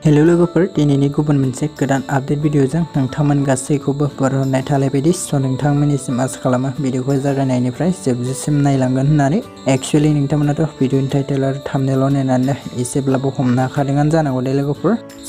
Hello लोगोफोर दिनैनि गुबुन मोनसे गोदान आपडेट भिडिअजों नोंथांमोन गासैखौबो बरायनाय थालाय बायदि नोंथांमोननिसिम आसा खालामो भिडिअखौ जागायनायनिफ्राय जोबजासिम नायलांगोन होननानै एक्चुअली नोंथांमोनाथ' भिडिअनि टाइटेल आरो थाम्बनेल नायनानै एसेब्लाबो हमनो हाखादोंआनो जानांगौ दे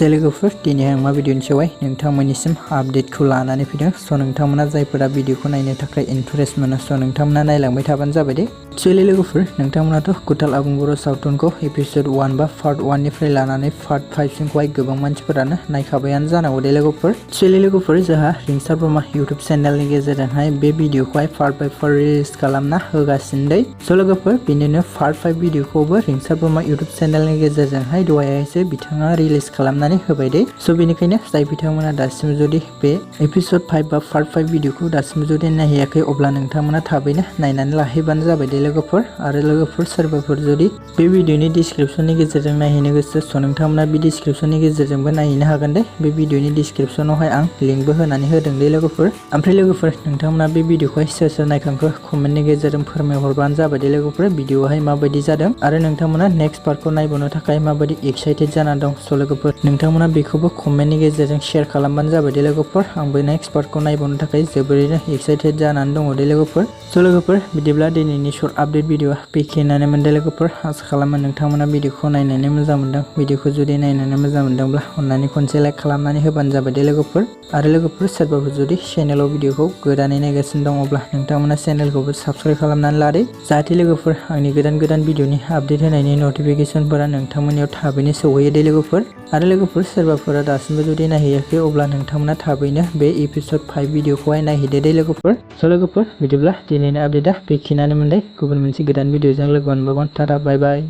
लोगोफोर दिनै आं मा भिडिअनि सायावहाय नोंथांमोननिसिम आपडेटखौ लानानै फैदों नोंथांमोना जायफोरा भिडिअखौ नायनो थाखाय इन्टारेस्ट मोनो नोंथांमोना नायलांबाय थाबानो जाबाय दे एक्चुअली लोगोफोर नोंथांमोनाथ' गुटाल आबुं बर' सावथुनखौ एपिसोड 1 बा पार्ट 1 निफ्राय लानानै पार्ट 5 सिमखौहाय गोबां मानसिफोरानो नायखाबायानो जानांगौ दे लोगोफोर एक्चुअली लोगोफोर जोंहा रिंसार ब्रह्मा यूट्यूब चेनेलनि गेजेरजोंहाय बे भिडिअखौहाय पार्ट बाय पार्ट रिलिज खालामना होगासिनो दे लोगोफोर बिदिनो पार्ट 5 भिडिअखौबो रिंसार ब्रह्मा यूट्यूब चेनेलनि गेजेरजोंहाय दहायसो बिथाङा रिलिज खालामनानै होबाय दे बेनिखायनो जाय बिथांमोना दासिम जुदि बे एपिसोड 5 बा पार्ट 5 भिडिअखौ दासिम जुदि नायहैयाखै अब्ला नोंथांमोना थाबैनो नायनानै लाहैबानो जाबाय दे लोगोफोर आरो लोगोफोर सोरबाफोर जुदि बे भिडिअनि डिस्क्रिप्शननि गेजेरजों नायहैनो गोसो नोंथांमोना बे डिस्क्रिप्शननि गेजेरजोंबो नायहैनो हागोन दे बे भिडिअनि डिस्क्रिप्शनावहाय आं लिंकबो होनानै होदों दे लोगोफोर ओमफ्राय लोगोफोर नोंथांमोना बे भिडिअखौहाय सोर नायखांखो कमेन्टनि गेजेरजों फोरमायहरबानो जाबाय दे लोगोफोर भिडिअआहाय माबायदि जादों आरो नोंथांमोना नेक्स्ट पार्टखौ नायबावनो थाखाय माबायदि एक्साइटेड जाना दं लोगोफोर नोंथांमोना बेखौबो कमेन्टनि गेजेरजों शेयार खालामबानो जाबाय दे लोगोफोर आंबो नेक्स्ट पार्टखौ नायबावनो थाखाय जोबोरैनो एक्साइटेड जानानै दङ दे लोगोफोर लोगोफोर बिदिब्ला दिनैनि शर्ट आपडेट भिडिअआ बेखिनियानो मोन दे लोगोफोर आसा खालामो नोंथांमोना भिडिअखौ नायनानै मोजां मोनदों भिडिअखौ जुदि नायनानै मोजां मोनदोंब्ला अन्नानै खनसे लाइक खालामनानै होबानो जाबाय दे लोगोफोर आरो लोगोफोर सोरबाफोर जुदि चेनेलाव भिडिअखौ गोदानै नायगासिनो दं अब्ला नोंथांमोना चेनेलखौबो साबस्क्राइब खालामनानै लादो जाहाथे लोगोफोर आंनि गोदान भिडिअनि आपडेट होनायनि नटिफिकेशनफोरा नोंथांमोननियाव थाबैनो सौहैयो दे लोगोफोर आरो लोगोफोर सोरबाफोरा दासिमबो जुदि नायहैयाखै अब्ला नोंथांमोना थाबैनो बे एपिसोड 5 भिडिअखौहाय नायहैदो दे लोगोफोर लोगोफोर बिदिब्ला दिनैनि आपडेटआ बेखिनियानो मोन दे गुबुन मोनसे गोदान भिडिअजों लोगो मोनबावगोन टाटा बाय बाय।